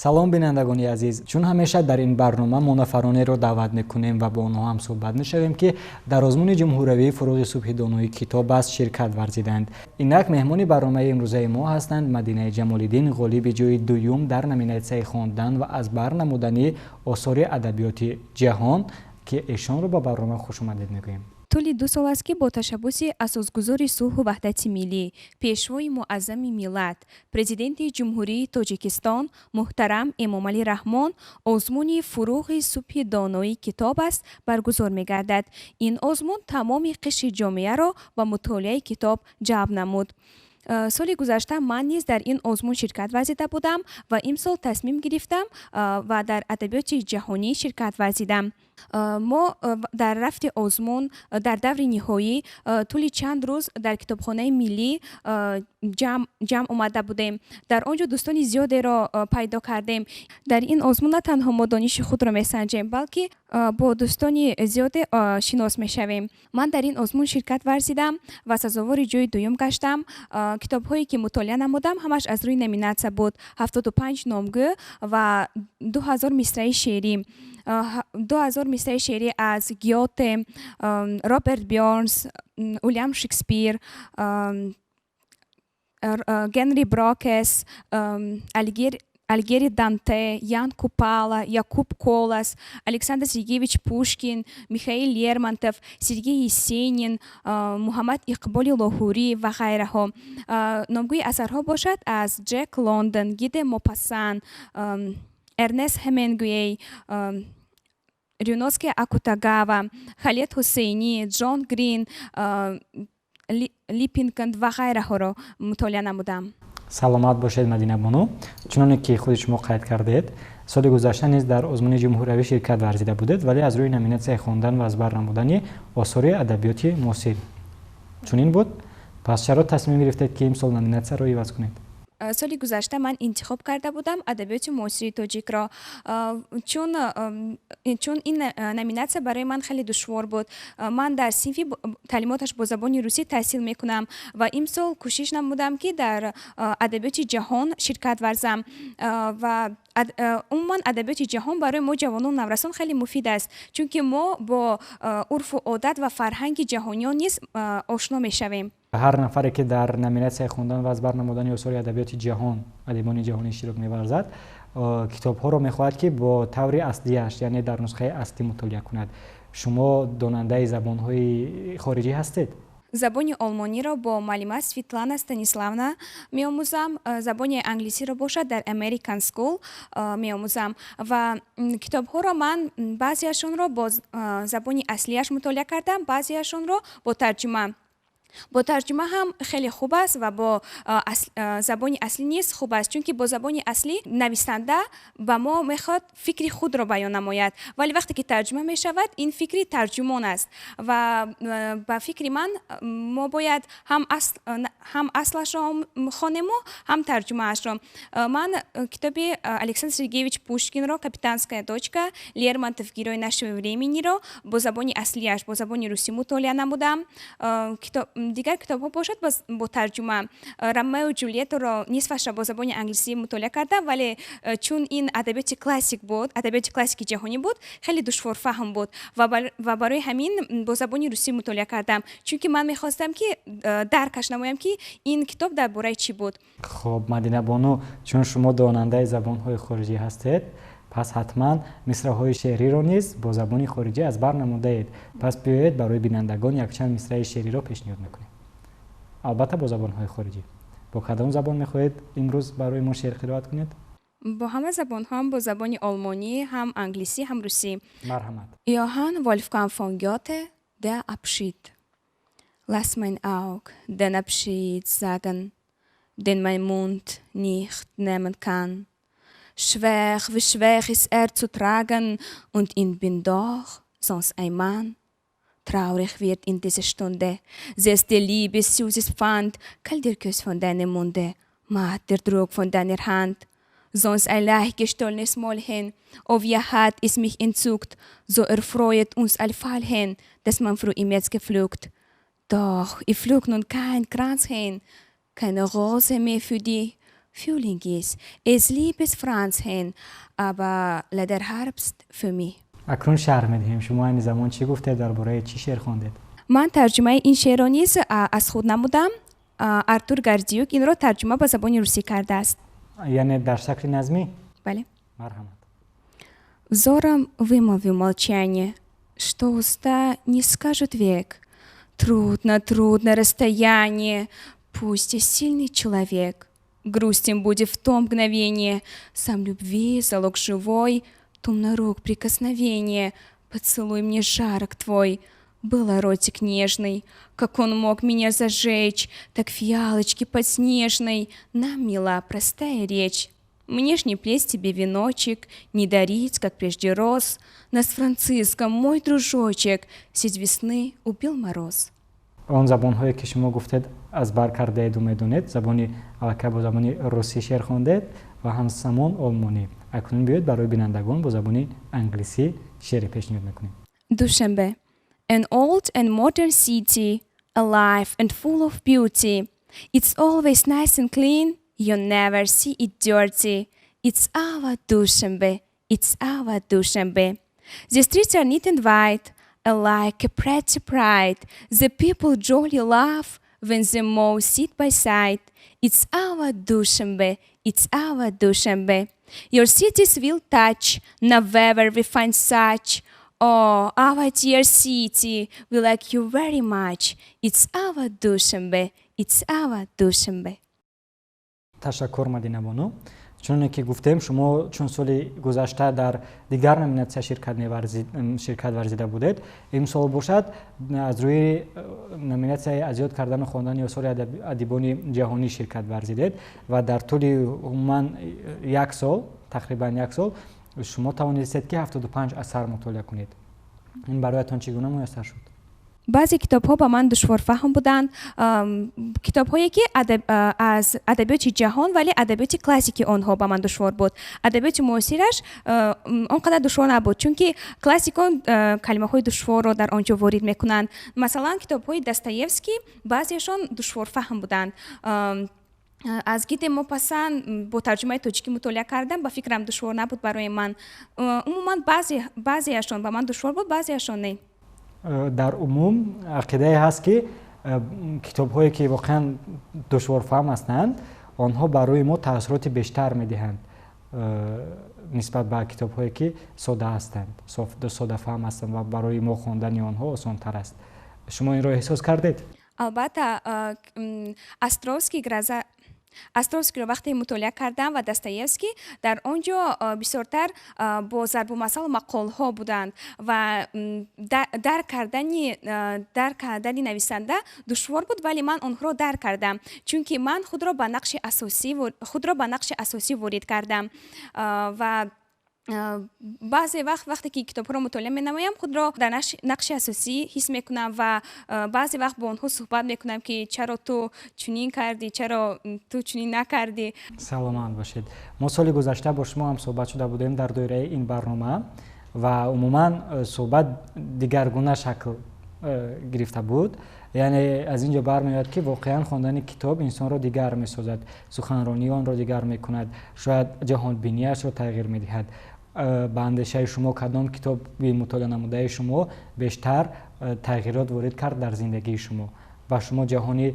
Салом, бинандагони азиз! Чун ҳамеша, дар ин барнома мо нафаронеро даъват мекунем ва бо онҳо ҳам суҳбат мешавем, ки дар озмуни ҷумҳуриявии «Фурӯғи субҳи донои китоб аст» ширкат варзиданд. Инак меҳмони барномаи имрӯзаи мо ҳастанд Мадинаи Ҷамолиддин, ғолиби ҷои дуюм дар номинатсияи хондан ва аз бар намудани осори адабиёти ҷаҳон, ки эшонро ба барнома хушомадед мегӯем. Тӯли 2 сол аст, ки бо ташаббуси асосгузори сулҳу ваҳдати миллӣ, Пешвои муаззами миллат, Президенти Ҷумҳурии Тоҷикистон муҳтарам Эмомалӣ Раҳмон озмуни «Фурӯғи субҳи донои китоб аст» баргузор мегардад. Ин озмун тамоми қишри ҷомеаро ба мутолиаи китоб ҷалб намуд. Соли гузашта ман низ дар ин озмун ширкат варзида будам ва имсол тасмим гирифтам ва дар адабиёти ҷаҳонӣ ширкат варзидам. Мо дар рафти озмун, дар даври ниҳоӣ, тӯли чанд рӯз дар Китобхонаи миллӣ ҷамъ омада будем. Дар он ҷо дӯстони зиёдеро пайдо кардем. Дар ин озмун на танҳо мо дониши худро месанҷем, балки бо дӯстони зиёде шинос мешавем. Ман дар ин озмун ширкат варзидам ва сазовори ҷои дуюм гаштам. Китобҳое ки мутолиа намудам, ҳамаш аз рӯи номинатсия буд: 75 номгӯ ва 2000 мисраи шеърӣ, 2000 мисраи шеърӣ аз Гёте, Роберт Бёрнс, Уильям Шекспир, Генри Брокес, Алигьери Данте, Ян Купала, Якуб Колас, Александр Сергеевич Пушкин, Михаил Лермонтов, Сергей Есенин, Муҳаммад Иқболи Лоҳурӣ ва ғайраҳо. Номгӯи асарҳо бошад аз Ҷек Лондон, Ги де Мопассан, Эрнест Хемингуэй, Рюноске Акутагава, Халед Ҳусейнӣ, Ҷон Грин, Липпинкот ва ғайраҳоро мутолиа намудам. Саломат бошед, Мадина бону. Чуноне ки худи шумо қайд кардед, соли гузашта низ дар озмуни ҷумҳуриявӣ ширкат варзида будед, вале аз рӯи номинатсияи хондан ва аз бар намудани осори адабиёти муосир. Чунин буд? Пас чаро тасмим гирифтед, ки имсол номинатсияро иваз кунед? Соли гузашта ман интихоб карда будам адабиёти муосири тоҷикро, чун ин номинатсия барои ман хеле душвор буд. Ман дар синфи таълимоташ бо забони русӣ таҳсил мекунам ва имсол кӯшиш намудам, ки дар адабиёти ҷаҳон ширкат варзам. Ва умуман адабиёти ҷаҳон барои мо, ҷавонону наврасон, хеле муфид аст, чунки мо бо урфу одат ва фарҳанги ҷаҳониён низ ошно мешавем. Ҳар нафаре, ки дар номинатсияи хондан ва аз бар намудани осори адабиёти ҷаҳон, адибони ҷаҳонӣ иштирок меварзад, китобҳоро мехоҳад, ки бо таври аслияш, яъне дар нусхаи аслӣ мутолиа кунад. Шумо донандаи забонҳои хориҷӣ ҳастед? Забони олмониро бо муаллима Светлана Станиславна меомӯзам, забони англисиро бошад дар American School меомӯзам. Ва китобҳоро ман баъзеашонро бо забони аслияш мутолиа кардам, баъзеашонро бо тарҷума. Бо тарҷума ҳам хеле хуб аст ва бо забони аслӣ низ хуб аст, чунки бо забони аслӣ нависанда ба мо мехоҳад фикри худро баён намояд, вале вақте ки тарҷума мешавад, ин фикри тарҷумон аст. Ва ба фикри ман, мо бояд ҳам аслашро хонему, ҳам тарҷумаашро. Ман китоби Александр Сергеевич Пушкинро, «Капитанская дочка», Лермонтов, «Герой нашего времени» ро бо забони аслияш, бо забони русӣ мутолиа намудам. Дигар китобҳо бошад бо тарҷума. «Ромео Джульетторо» нисфашро бо забони англисӣ мутолиа кардам, вале чун ин адабиёти классик буд, адабиёти классики ҷаҳонӣ буд, хеле душворфаҳм буд ва барои ҳамин бо забони русӣ мутолиа кардам, чунки ман мехостам, ки даркаш намоям, ки ин китоб дар бораи чӣ буд. Хуб, Мадина бону, чун шумо донандаи забонҳои хориҷӣ ҳастед, пас ҳатман мисраҳои шеъриро низ бо забони хориҷӣ аз бар намудаед. Пас биёед, барои бинандагон якчанд мисраи шеъриро пешниҳод мекунем, албатта бо забонҳои хориҷӣ. Бо кадом забон мехоҳед имрӯз барои мо шеър қироат кунед? Бо ҳама забонҳо, ҳам бо забони олмонӣ, ҳам англисӣ, ҳам русӣ. Марҳамат. Johann Wolfgang von Goethe, Der Abschied. Lass mein Aug den Abschied sagen, den mein Mund nicht nehmen kann. Schwer, wie schwer ist er zu tragen, und ich bin doch sonst ein Mann. Traurig wird in dieser Stunde, setzt die Liebe süßes Pfand, kalt der Kuss von deinem Munde, matt der Druck von deiner Hand. Sonst ein leicht gestohlenes Mäulchen, oh, wie hat es mich entzückt, so erfreuet uns all Veilchen, das man früh im März gepflückt. Doch ich pflück nun kein Kränzchen, keine Rose mehr für dich. Frühling ist. Es liebes Franzchen, aber leider Herbst für mich. Акнун шарҳ медиҳем, шумо айни замон чӣ гуфтед, дар бораи чӣ шеър хондед? Ман тарҷумаи ин шеърро низ аз худ намудам. Артур Гардиюк инро тарҷума ба забони русӣ кардааст. Яъне дар шакли назмӣ? Бале. Марҳамат. Взором вымолвил молчание, что уста не скажут век. Трудно, трудно расстояние, пусть и сильный человек. Грустен будет в том мгновение, сам любви залог живой, томно рук прикосновение, поцелуй мне жарок твой. Был ротик нежный, как он мог меня зажечь, так фиалочки подснежной, нам мила простая речь. Мне ж не плесть тебе веночек, не дарить, как прежде роз. Нас с Франциском, мой дружочек, средь весны убил мороз. Он забонҳое, ки шумо гуфтед, аз бар кардаеду медонед, забони аллакай бо забони русӣ шеър хондед ва ҳамзамон олмонӣ. Акнун биёед, барои бинандагон бо забони англисӣ шеъре пешниҳод мекунем. Душанбе. An old and modern city, alive and full of beauty. It's always nice and clean, you never see it dirty. It's our Dushanbe, it's our Dushanbe. The streets are neat and white, alike a pretty bride. The people jolly laugh when they move side by side. It's our Dushanbe, it's our Dushanbe. Your cities will touch, never we find such. Oh, our dear city, we like you very much. It's our Dushanbe, it's our Dushanbe. Ташаккур, Мадина бону. Чуноне ки гуфтем, шумо чун соли гузашта дар дигар номинатсия ширкат варзида будед, имсол бошад, аз рӯи номинатсияи аз ёд кардану хондани осори адибони ҷаҳонӣ ширкат варзидед ва дар тӯли умуман як сол, тақрибан як сол, шумо тавонистед, ки 75 асар мутолиа кунед. Ин бароятон чӣ гуна муяссар шуд? Баъзе китобҳо ба ман душворфаҳм буданд, китобҳое, ки аз адабиёти ҷаҳон, вале адабиёти классики онҳо ба ман душвор буд. Адабиёти муосираш он қадар душвор набуд, чунки классикон калимаҳои душворро дар он ҷо ворид мекунанд. Масалан, китобҳои Достоевский баъзеашон душворфаҳм буданд. Аз Ги де Мопассан бо тарҷумаи тоҷикӣ мутолиа кардам, ба фикрам, душвор набуд барои ман. Умуман, баъзеашон ба ман душвор буд, баъзеашон не. Дар умум ақидае ҳаст, ки китобҳое, ки воқеан душворфаҳм ҳастанд, онҳо барои мо таассуроти бештар медиҳанд нисбат ба китобҳое, ки сода ҳастанд, содафаҳм ҳастанд ва барои мо хондани онҳо осонтар аст. Шумо инро эҳсос кардед? Албатта. Островский, Гроза, Островскиро вақте мутолиа кардам ва Достоевский, дар он ҷо бисёртар бо зарбумасал, мақолҳо буданд ва дарк кардани нависанда душвор буд, вале ман онҳоро дарк кардам, чунки ман худро ба нақши асосӣ ворид кардам ва баъзе вақт, вақте ки китобҳоро мутолиа менамоям, худро дар нақши асосӣ ҳис мекунам ва баъзе вақт бо онҳо суҳбат мекунам, ки чаро ту чунин кардӣ, чаро ту чунин накардӣ. Саломат бошед. Мо соли гузашта бо шумо ҳам суҳбат шуда будем дар доираи ин барнома ва умуман суҳбат дигаргуна шакл гирифта буд. Яъне аз ин ҷо бармеояд, ки воқеан хондани китоб инсонро дигар месозад, суханронии онро дигар мекунад, шояд ҷаҳонбинияшро тағйир медиҳад. Ба андешаи шумо, кадом китоби мутолиа намудаи шумо бештар тағйирот ворид кард дар зиндагии шумо, ба шумо ҷаҳони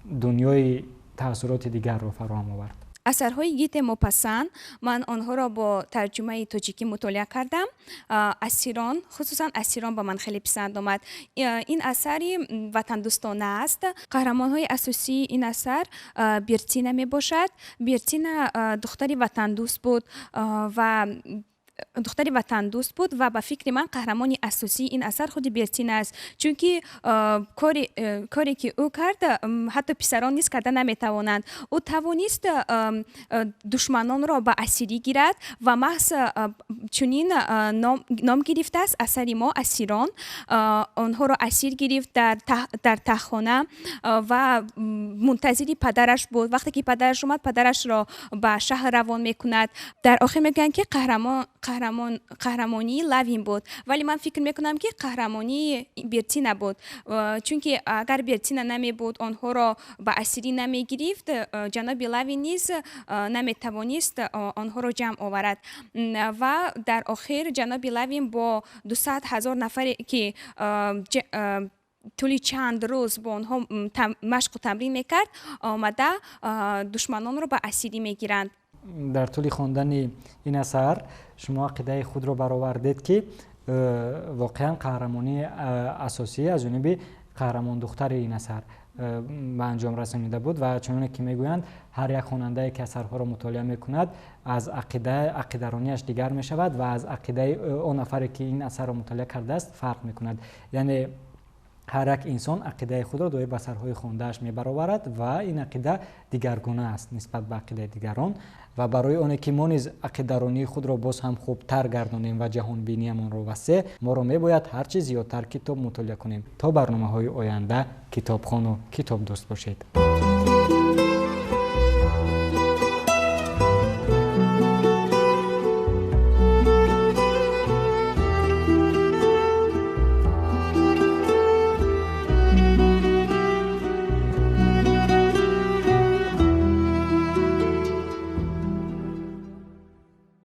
дунёи таассуроти дигарро фароҳам овард? Асарҳои Ги де Мопассан, ман онҳоро бо тарҷумаи тоҷикӣ мутолиа кардам. Асирон, хусусан Асирон ба ман хеле писанд омад. Ин асари ватандӯстона аст. Қаҳрамонҳои асосии ин асар Бертина мебошад. Бертина духтари ватандӯст буд ва ба фикри ман, қаҳрамони асосии ин асар худи Бертина аст, чунки коре, ки ӯ кард, ҳатто писарон низ карда наметавонанд. Ӯ тавонист душманонро ба асирӣ гирад ва маҳз чунин ном гирифтааст асари мо, Асирон. Онҳоро асир гирифт дар таҳхона ва мунтазири падараш буд. Вақте ки падараш омад, падарашро ба шаҳр равон мекунад. Дар охир мегӯянд, ки қаҳрамон Қаҳрамонии Лавин буд, вале ман фикр мекунам, ки қаҳрамонии Бертина буд, чунки агар Бертина намебуд, онҳоро ба асирӣ намегирифт, ҷаноби Лавин низ наметавонист онҳоро ҷамъ оварад. Ва дар охир ҷаноби Лавин бо 200 000 нафаре, ки тӯли чанд рӯз бо онҳо машқу тамрин мекард, омада душманонро ба асирӣ мегиранд. Дар тӯли хондани ин асар шумо ақидаи худро баровардед, ки воқеан қаҳрамонии асосӣ аз ҷониби қаҳрамондухтари ин асар ба анҷом расонида буд. Ва чуноне ки мегӯянд, ҳар як хонандае, ки асарҳоро мутолиа мекунад, аз ақидаронияш дигар мешавад ва аз ақидаи он нафаре, ки ин асарро мутолиа кардааст, фарқ мекунад. Яъне ҳар як инсон ақидаи худро доир ба асарҳои хондааш мебароварад ва ин ақида дигаргуна аст нисбат ба ақидаи дигарон. Ва барои оне ки мо низ ақидаронии худро боз ҳам хубтар гардонем ва ҷаҳонбиниямонро васеъ, моро мебояд ҳар чӣ зиёдтар китоб мутолиа кунем. То барномаҳои оянда китобхону китобдӯст бошед.